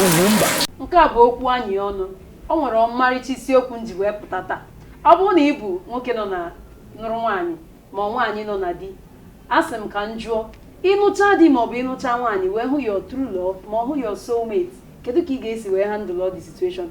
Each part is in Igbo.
Ugwumba. Nke a bụ okwu anyị ọnụ. O nwere ọmarịcha isiokwu m ji wee pụta taa. Ọ bụrụ na ị bụ nwoke nọ na nụrụ nwaanyị ma ọ nwaanyị nọ na di, a sị m ka m jụọ, ịnụcha di ma ọ bụ ịnụcha nwaanyị wee hụ your true love ma ọ hụ your soulmate, kedu ka ị ga-esi wee handle all the situation?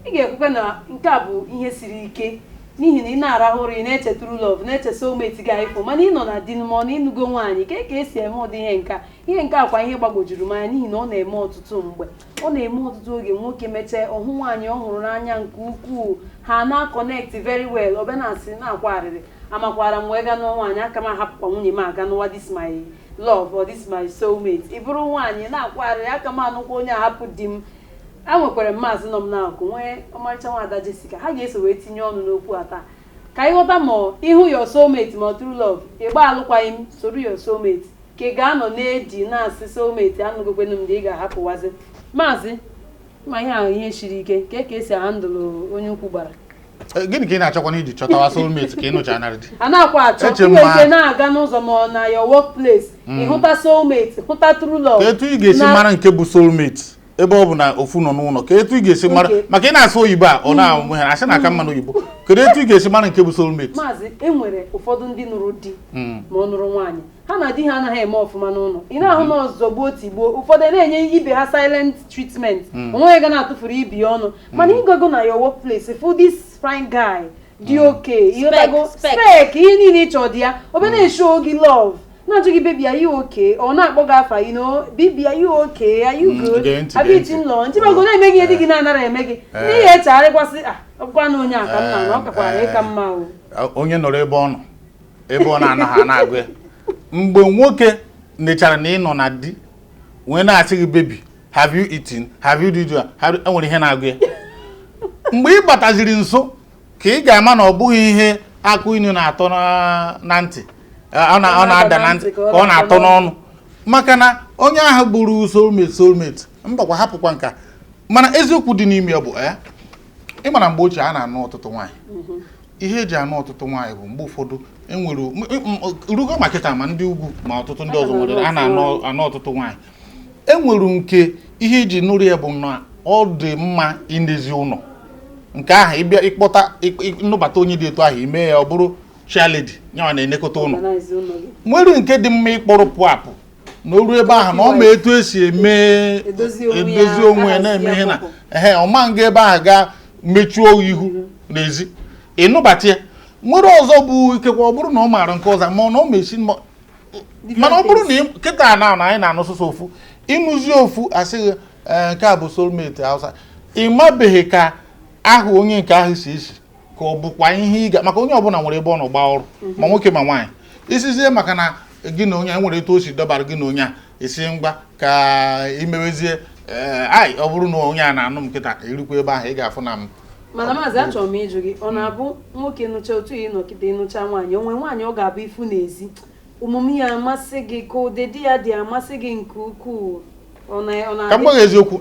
Ị ga-ekwukwe na nke a bụ ihe siri ike, n'ihi na ị na-arahụ ụra, ị na-eche true love, na-eche soulmate gị ịfụ, mana ị nọ na di ma ọ na ịnụgo nwaanyị, ka esi eme ụdị ihe nke a? Ihe nke a kwa ihe gbagwojuru m anya, n'ihi na ọ na-eme ọtụtụ mgbe, ọ na-eme ọtụtụ oge, nwoke mechee ọhụ nwaanyị ọ hụrụ n'anya nke ukwuu, ha na-connect very well, ọ bịa na-asị na-akwa arịrị, amakwara m wee gaa nụọ nwaanyị, aka m ahapụkwa nwunye m aga nụwa this my love or this my soulmate. Ị bụrụ nwaanyị na-akwa arịrị, aka m anụkwa onye ahapụ di m. A nwekwara m maazị nọ m n'akụ, nwee ọmarịcha nwaada Jessica. Ha ga-eso wee tinye ọnụ n'okwu a taa ka anyị ghọta ma ịhụ your soulmate ma true love, ịgba alụkwaghị m, soro your soulmate, ka ị ga-anọ na-edi na-asị soulmate anụgokwenụ m dị, ị ga-ahapụwazi. Maazị, ma ihe ahụ ihe siri ike ka esi ahandle onye ukwu gbara. Gịnị ka ị na-achọkwa na iji chọtawa soulmate ka ị nụcha narị di? A na-akwa achọ Eche m inwe ike na-aga n'ụzọ ma ọ na your workplace, ịhụta soulmate, hụta true love. Ka etu ị ga-esi mara nke bụ soulmate ebe ọ bụ na ofu nọ n'ụlọ, ka etu ị ga-esi mara? Maka ị na-asụ oyibo a, ọ na-amụ ha asị na aka mma n'oyibo. Kedu etu ị ga-esi mara nke bụ soulmate? Maazị, e nwere ụfọdụ ndị nụrụ di ma ọ nụrụ nwaanyị, ha na di ha anaghị eme ọfụma n'ụlọ. Ị na-ahụ na ọzọgbuo tigbuo, ụfọdụ na-enye ibe ha silent treatment, onweghị ga na-atụfuru ibi ya ọnụ. Mana ịgago na your workplace, fụ this fine guy dị okay, ịghọtago? Spec. Spec ihe niile ị chọrọ dị ya, ọ bịa na-eshow gị love, na-ajụ gị, "Baby, are you okay?" Ọ na-akpọ gị afa, "Baby, are you okay? Are you good?" Gee ntị, Have gee you ntị. eaten lunch? Ịbago na-eme gị ihe di gị na-anara eme gị, n'ihi echegharịkwasị, ah, ọ bụkwa na onye a ka m na ọ kakwara ịka mma o. Onye nọrọ ebe ọ nọ, ebe ọ na-anaghị ana-agụ ya, mgbe nwoke nechara na ị nọ na di wee na-asị gị, "Baby, have you eaten? Have you did that?" Enwere ihe na-agụ ya. Mgbe ị bataziri nso ka ị ga-ama na ọ bụghị ihe akụ inu na-atọ na ntị, ọ na-ada na ntị ka ọ na-atọ n'ọnụ, maka na onye ahụ bụrụ soulmate, soulmate mbakwa hapụkwa nka. Mana eziokwu dị n'ime ya bụ, ị mara mgbe ochie a na-anụ ọtụtụ nwaanyị, ihe eji anụ ọtụtụ nwaanyị bụ mgbe ụfọdụ enwere rugo ma kịta, ma ndị ugwu ma ọtụtụ ndị ọzọ nwere a na-anụ anụ ọtụtụ nwaanyị. Enwere nke ihe eji nụrụ ya bụ na ọ dị mma inezi ụlọ nke ahụ. Ịbịa ịkpọta nnụbata onye dị etu ahụ, ime ya ọ bụrụ chairlady, nyanwa na-elekọta ụlọ. Organize ụlọ gị. Nwere nke dị mma ịkpọrọ pụ apụ na o ruo ebe ahụ na ọ ma etu esi eme edozi onwe ya, edozi onwe ya, ahazi na-eme ihe na ọpụpụ. Ehe, ọma nga ebe ahụ gaa mechuo ihu n'ezi ịnụbata ya. Nwere ọzọ bụ ikekwe ọ bụrụ na ọ maara nke ọzọ, ma ọ na ọ ma esi mana ọ bụrụ na kịta na anyị na-anụ sụsọ ofu, ịnụzi ofu, asịghị, "Ee, nke a bụ soulmate." Hausa ị mabeghị ka ahụ onye nke ahụ si esi, ka ọ bụkwa ihe ị ga, maka onye ọbụla nwere ebe ọ nọ gbaa ọrụ, ma nwoke ma nwaanyị, isizie maka na gị na onye a nwere etu o si dọbara gị na onye a esi ngwa ka imewezie. Ee, ai, ọ bụrụ na onye a na-anụ m kịta erikwa ebe ahụ, ị ga-afụ na m. Mana maazị, achọrọ m ịjụ gị, ọ na-abụ nwoke nụcha otu ị nọkịta, ịnụcha nwaanyị, onwe nwaanyị ọ ga-abụ ifu n'ezi, omume ya amasị gị, ka ụdị di ya dị amasị gị nke ukwuu, ọ Ka m na-adị? gwa gị eziokwu,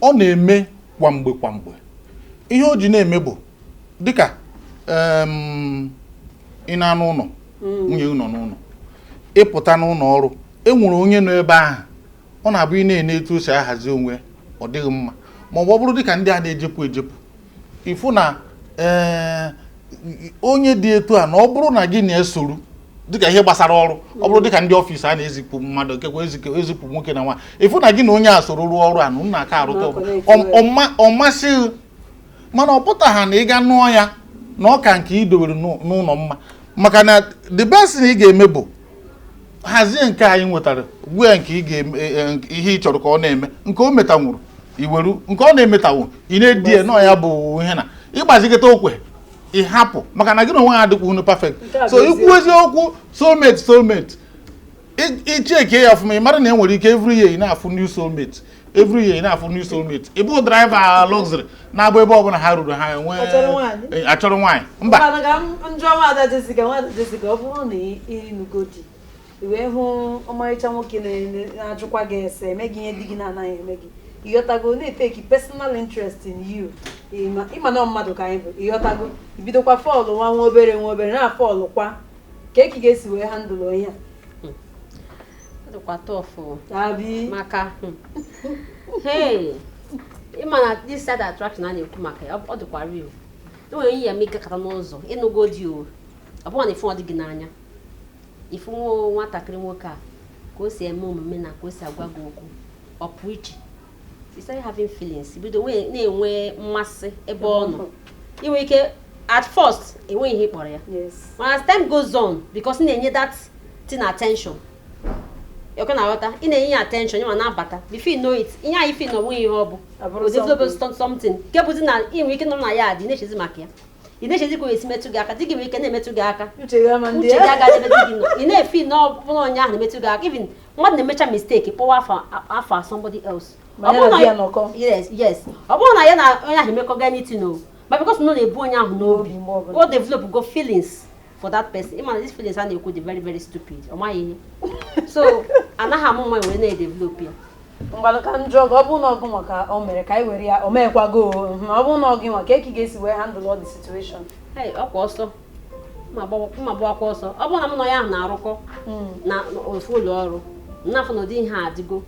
ọ na-eme kwa mgbe kwa mgbe. Ihe o ji na-eme bụ dịka ị na-anụ ụlọ, nwunye gị nọ n'ụlọ, ịpụta n'ụlọ ọrụ, e nwere onye nọ ebe ahụ, ọ na-abụ ị na-ene etu o si ahazi onwe, ọ dịghị mma. Ma ọ bụ ọ bụrụ dịka ndị a na-ejepụ ejepụ, ịfụ na ee, onye dị etu a, na ọ bụrụ na gị na-esoru dịka ihe gbasara ọrụ, ọ bụrụ dịka ndị office a na-ezipụ mmadụ, nkekwa ezipụ nwoke na nwaanyị, ịfụ na gị na onye a soro rụọ ọrụ a na unu aka arụta ọ masịghị. Mana ọ pụtaghị na ị ga nụọ ya na ọ ka nke ị dobere n'ụlọ mma, maka na the best thing ị ga-eme bụ hazie nke anyị nwetara gwa ya nke ị ga-eme, ihe ị chọrọ ka ọ na-eme, nke o metanwuru iweru, nke ọ na-emetanwu ị na-edi ya nọ ya bụ ihe na ịgbazigata okwe ịhapụ, maka na gị na onwe ha adịkwa unu perfect. Nke a bụ So ikwu eziokwu, soulmate, soulmate, icheke ya ọfụma, ị mara na e nwere ike every year ị na-afụ new soulmate, every year ị na-afụ new soulmate. Ị bụ driver luxury na-abụ ebe ọbụla ha ruru, ha enwee Achọrọ nwaanyị? Achọrọ nwaanyị, mba. Ngwanụ, ka m njụọ nwaada Jessica. Nwaada Jessica, ọ bụrụ na ịnụgo di, i wee hụ ọmarịcha nwoke na-ajụkwa gị ese, eme gị ihe di gị na-anaghị eme gị, ịghọtago, na-etake personal interest in you, ịma na ọ mmadụ ka anyị bụ, ịghọtago, ibidokwa fall nwa nwa obere nwa obere na fall kwa, ka eki ga-esi wee handle ihe Ọ dịkwa tough. A abi? Maka Hey, ịma na this side attraction a na-ekwu maka ya, ọ dịkwa real. Enwere ihe ya eme, ịgakọta n'ụzọ, ịnụgo di o, ọ bụrụ na ifu ọ dị gị n'anya, ifu nwatakịrị nwoke a, ka o si eme omume na ka o si agwa gị okwu, ọ pụ iche. You start having feelings, bido na-enwe mmasị ebe ọ nọ. Inwe ike at first enweghị ihe ị kpọrọ ya, mana as time goes on, because ị na-enye that thing attention, ọkọ na-aghọta, ị na-enye ya attention, ya ma na-abata. Before you know it, ihe anyị feel na onweghị ihe ọ bụ, Abụrụ o develop something. something nke bụzi na ị nwere ike nọ na ya dị na-echezi maka ya, ị na-echezi ka o esi metụ gị aka. Di gị nwere ike na-emetụ gị aka, Uche gị ama ndị uche gị agaghị ebe di gị nọ. Ị na-efi na ọ bụrụ onye ahụ na-emetụ gị aka. Even mmadụ na-emecha mistake, kpọwa afa somebody else. Ma Ọ ya bụrụ na di ya nọkọ. Yes, ọ bụrụ na ya na onye ahụ emekọga anything o, but because na ọ na-ebu onye ahụ n'obi, mgbe ọbụla. O develop go feelings for that person. Ịma na these feelings a na-ekwu dị very very stupid, ọ maghị ihe, so anaghị amụ nwa were na-edevelop ya. Ngwanụ, ka m jụọ gị, ọ bụrụ na ọgụ nwa ka o mere, ka anyị were ya o meekwago o, ọ bụrụ na ọgụ nwa ka eke ga-esi wee handle all the situation? Hey, ọkwa ọsọ, mma gbawakwa ọsọ. Ọ bụrụ na m na onye ahụ na-arụkọ na ofu ụlọ ọrụ, n'afọ na ụdị ihe a adịgo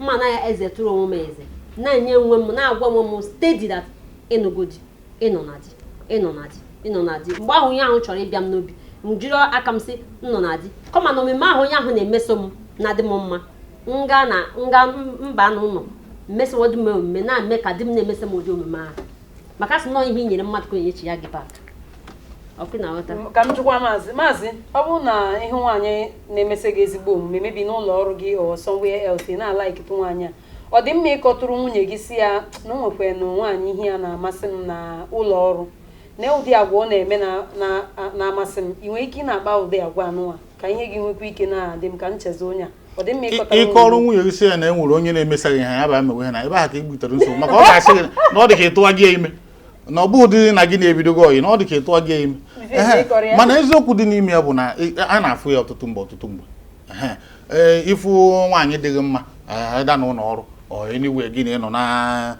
mma na ya, eze tụrụ onwe m, eze na-enye onwe m, na-agwa onwe m steady that ịnụgo di, ịnọ na di, ịnọ na di, ịnọ na di. Mgbe ahụ onye ahụ chọrọ ịbịa m n'obi, m jiri aka m sị m nọ na di, kọma na omume ahụ onye ahụ na-emeso m na-adị m mma, nga na nga mba na ụlọ mmesowo di m omume na-eme ka di m na-emeso m ụdị omume ahụ, maka sị nọọ ihe i nyere mmadụ ka onye ya gị back. Ọkụ na aghọta. Ka m jụkwa maazị, ọ bụrụ na ịhụ nwaanyị na-emesị gị ezigbo omume, mebi n'ụlọ ọrụ gị or somewhere else, ị na-alaikịtụ nwaanyị a, ọ dị mma ịkọtụrụ nwunye gị si ya na o nwekwa na nwaanyị ihe ya na-amasị m na ụlọ ọrụ, na ụdị agwa ọ na-eme na-amasị m, ị nwere ike ị na-akpa ụdị agwa anụnwa ka ihe gị nwekwa ike na-adị m ka m chezo onye a? Ọ dị mma ịkọtara Ịkọrọ nwunye nwunye gị sị ya na e nwere onye na-emesaghị ihe ya ba mewe ihe na ebe ahụ ka i butere nsogbu, maka ọ ga-asị gị na ọ dị ka ịtụwa gị ime, na ọ bụ ụdị na gị na-ebidogo oyi, na ọ dị ka ịtụwa gị ime. Ife Ehe, ịkọrọ ya. Mana eziokwu dị n'ime ya bụ na a na-afụ ya ọtụtụ mgbe, ọtụtụ mgbe. Ehe. Ee, ịfụ nwaanyị dịghị mma ịda n'ụlọ ọrụ or anywhere, gị na ịnọ na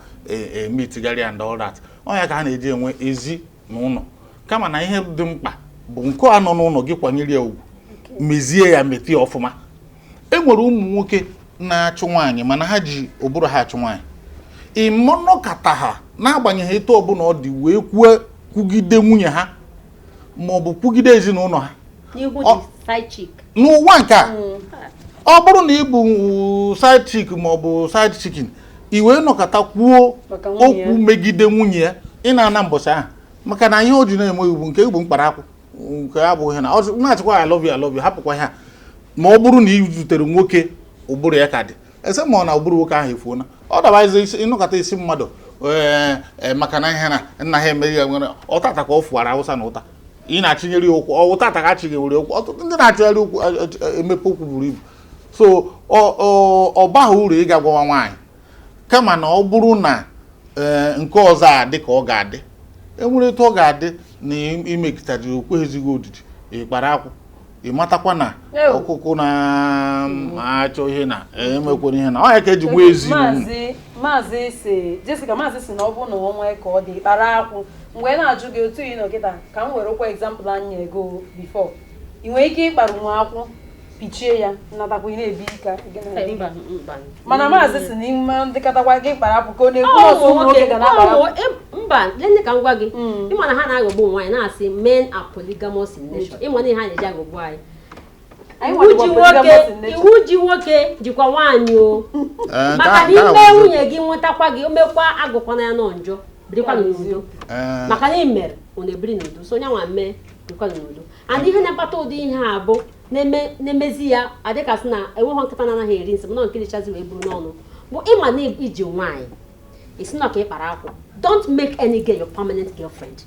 meetigharị and all that, ọ ya ka ha na-eji enwe ezi n'ụlọ. Kama na ihe dị mkpa bụ nke a nọ n'ụlọ gị, kwanyere ya ugwu, mezie ya, metie ọfụma. E nwere ụmụ nwoke na-achụ nwaanyị, mana ha ji ụbụrụ ha achụ nwaanyị. Ịmọnọkata ha, n'agbanyeghị etu ọbụla ọ dị, wee kwue kwugide nwunye ha ma ọ bụ kwugide ezinụlọ ha n'ihu the side chick. N'ụwa nke a, ọ bụrụ na ị bụ side chick ma ọ bụ side chicken, i wee nọkọta kwuo Maka nwunye ya. okwu megide nwunye ya, ị na-ana mbọchị ahụ, maka na ihe o ji na-eme iwu nke bụ mkpara akwụ nke abụghị na ọ na-achịkwa "I love you, I love you", hapụkwa ihe a. Ma ọ bụrụ na ị zutere nwoke ụbụrụ ya ka dị ese, ma ọ na ụbụrụ nwoke ahụ efuona, ọ dabazi isi ịnụkọta isi mmadụ ee, ee, maka na ihe na nna ha emeghị ya nwere ọtata ka ọ fụwara awụsa na ụta, ị na-achịnyere ya ụkwụ, ọ ụtata ka achịnyere ụkwụ. Ọtụtụ ndị na-achịgharị ụkwụ emepe ụkwụ buru ibu, so ọ baghị uru ịga gwawa nwaanyị. Kama na ọ bụrụ na ee, nke ọzọ a dị ka ọ ga-adị, enwere etu ọ ga-adị na imekịtara okweghịzighị odidi, ịkpara akwụ, ị matakwa na Ew. ọkụkụ na-achọ ihe na emekwere ihe na ọ ya ka eji nwee ezi n'ụlọ. Maazị si Jessica, maazị si na ọ bụrụ na ọ nwee ka ọ dị, kpara akwụ. Mgbe na-ajụ gị otu ị nọ kịta, ka m were kwa example anyị ego before, ị nwere ike ịkpara nwa akwụ pichie ya, natakwa ị na-ebi ka gị na di gị? Mba, mba. Mana maazị si na ime ndịkọtakwa gị kpara akwụ, ka ọ na-ekwu Ọ ọtụ ụmụ nwoke ga na-akpara akwụ. Mba, lene ka m gwa gị. Ịma na ha na-aghọgbu ụmụ nwaanyị na-asị men are polygamous in nature. Ịma na ihe ha na-eji aghọgbu anyị. Anyị Iwu ji nwadịkwa nwoke polygamous in nature. Iwu ji nwoke jikwa nwaanyị o. Ee, Maka na nke a ime bụ nwunye gị nwetakwa gị, o mekwa agụkwana ya nọ njọ, birikwa n'udo. Ee, Maka na ị mere unu ebiri n'udo, so onye nwa mee birikwa n'udo. And ihe na-akpata ụdị ihe a bụ na-eme na-emezi ya adịkasị na enweghị nkịta na-anaghị eri nsị, mana nke richazi wee buru n'ọnụ bụ ịma na iji nwaanyị isi na ka ị kpara akwụ. Don't make any girl your permanent girlfriend.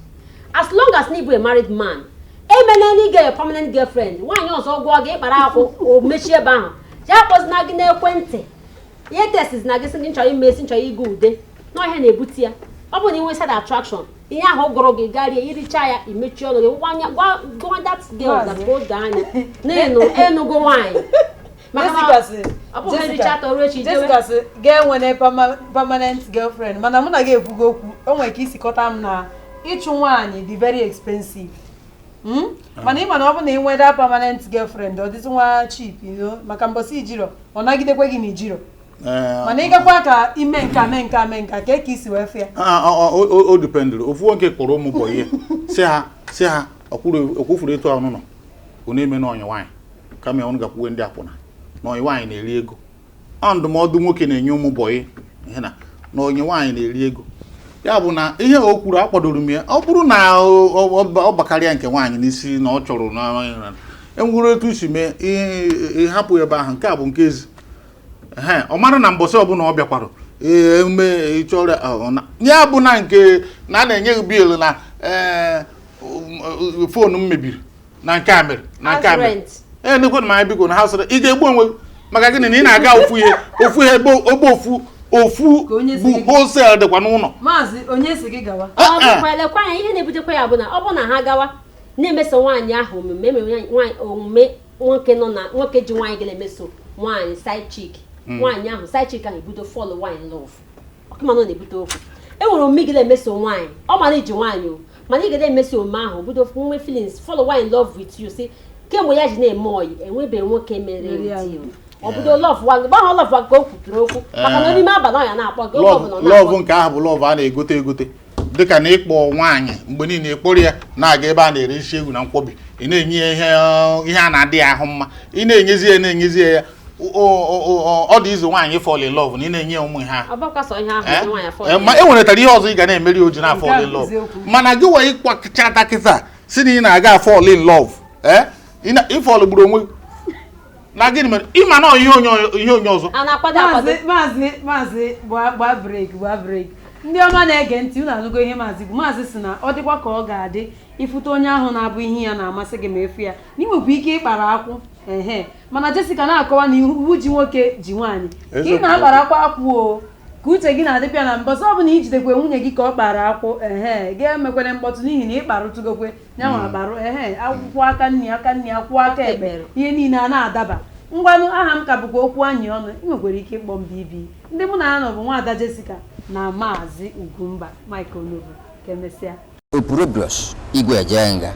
As long as na ị bụ a married man, emela any girl your permanent girlfriend. Nwaanyị ọzọ gwụọ gị, ịkpara akwụ, o mechie ebe ahụ, ya kpọzina gị n'ekwentị, ihe testiz na gị sị gị nchọrọ ime esi nchọrọ ịga ude n'ọhịa na-ebute ya. Ọ bụ na ị nwee side attraction, ihe ahụ gụrụ gị garie, iricha ya, imechi ọnụ gị, gwa gwa gwa that girl that ka o doo anya na ịnụ ịnụgo nwaanyị. Maka na Jessica sị ọ bụghị ericha tọrọ echi jewe. Jessica sị ga-enwene permanent girlfriend, mana mụ na gị ekwugo okwu, o nwere ka isi kọta m na ịchụ nwaanyị dị very expensive. Mana ị ma na ọ bụ na ị nweda permanent girlfriend, ọ dịtụ nwa cheap, you know, maka mbọsị ijiro ọ nagidekwe gị na ijiro. Ee, Mana ịgakwa ka ime nka mee nka mee nka ka isi wee fụ ya. O dependịrị. Ofu nwoke kpọrọ ụmụ boy ya, si ha okwufuru etu ahụ nọ unu eme na ọnyị nwaanyị, kama ya unu gakwuwe ndị akwụna na ọnyị nwaanyị na-eri ego. Ọ ndụmọdụ nwoke na-enye ụmụ boy ihe na ọnyị nwaanyị na-eri ego. Ya bụ na ihe o kwuru akwadoro m ya. Ọ bụrụ na ọ bakarịa nke nwaanyị n'isi na ọ chọrọ na enwere etu isi mee ihe, ịhapụ ebe ahụ. Nke a bụ nke ezi. Ehe, ọ mara na mbọsị ọbụla ọ bịakwara emume ịchọrọ ya bụ na nke na a na-enye gị bill na ee, phone m mebiri na nke a mere na nke a House mere. rent. Ee, nekwe m anya, biko, na house rent ị ga-egbu onwe gị maka gịnị na ị na-aga ofu ihe ofu ihe ebe ebe ofu ofu Ka onye si bụ gị- wholesale dịkwa n'ụlọ. Maazị, onye si gị gawa? Ọ bụkwa lekwa anya, ihe na-ebutekwa ya bụ na ọ bụrụ na ha gawa na-emeso nwaanyị ahụ omume emere nwaanyị omume, nwoke nọ na nwoke ji nwaanyị ga na-emeso nwaanyị side chick, nwaanyị ahụ side chick ahụ ebido fall nwaanyị love. Ọkụma nọ na-ebute okwu. E nwere omume ị ga na-emeso nwaanyị, ọ mara iji nwaanyị o, mana ị ga na-emeso omume ahụ, bido nwe feelings, fall nwaanyị love with you. Si kemgbe ya ji na-eme ọyị, enwebeghị nwoke mere Mere ya. ụdị o. Ọ bido love wa gba ha, love wa ka o kwuturu okwu, maka na n'ime abalị ọ ya na-akpọ gị oge ọbụla ọ na-akpọ. Love nke ahụ bụ love a na-egote egote, dịka na ịkpọ nwaanyị mgbe niile ịkpọrọ ya na-aga ebe a na-ere isi ewu na nkwobi, ị na-enye ya ihe a na-adị ya ahụ mma, ị na-enyezi ya na-enyezi ya, ọ dị izu nwaanyị fall in love na ị na-enye ya ụmụ ihe ahụ. Ọ bụkwa sọ ihe ahụ Eh? ndị nwaanyị afọ. Eh, ma e nweretara ihe ọzọ ị ga na-emeri o ji na Nke a fall in bụ love. eziokwu. Mana gị wee ịkwachata kịta si na ị na-aga fall in love, eh? Ị fall gburu onwe gị. Na gịnị mere ịma na ọ ihe onye ọzọ? A na-akwado akwado. Maazị, maazị, maazị, gbaa gbaa break, gbaa break. Ndị ọma na-ege ntị, unu anụgo ihe maazị bụ. Maazị si na ọ dịkwa ka ọ ga-adị ifute onye ahụ na-abụ ihe ya na-amasị gị ma efu ya na ị nwekwa ike ịkpara akwụ. Ehe, mana Jessica na-akọwa na iwu ji nwoke ji nwaanyị ka ị Eziokwu. na-akpara akwa akwụ o, ka uche gị na-adịpịa na mbọsị ọ bụla ijidekwe nwunye gị ka ọ kpara akwụ. Ehe, ga-emekwere mkpọtụ n'ihi na ị kparụtụgokwe nyanwa akparụ. Ehe, akwụkwọ aka nri aka nri, akwụ aka ekpe, ihe niile a na-adaba. Ngwanụ, aha m ka bụkwa okwu anyị ọnụ. Ị nwekwara ike ịkpọ m BB. Ndị mụ na ha nọ bụ nwaada Jessica na Maazị Ugwumba Mike Onobu. Ka emesịa. Opurobios Igwe Ejenga.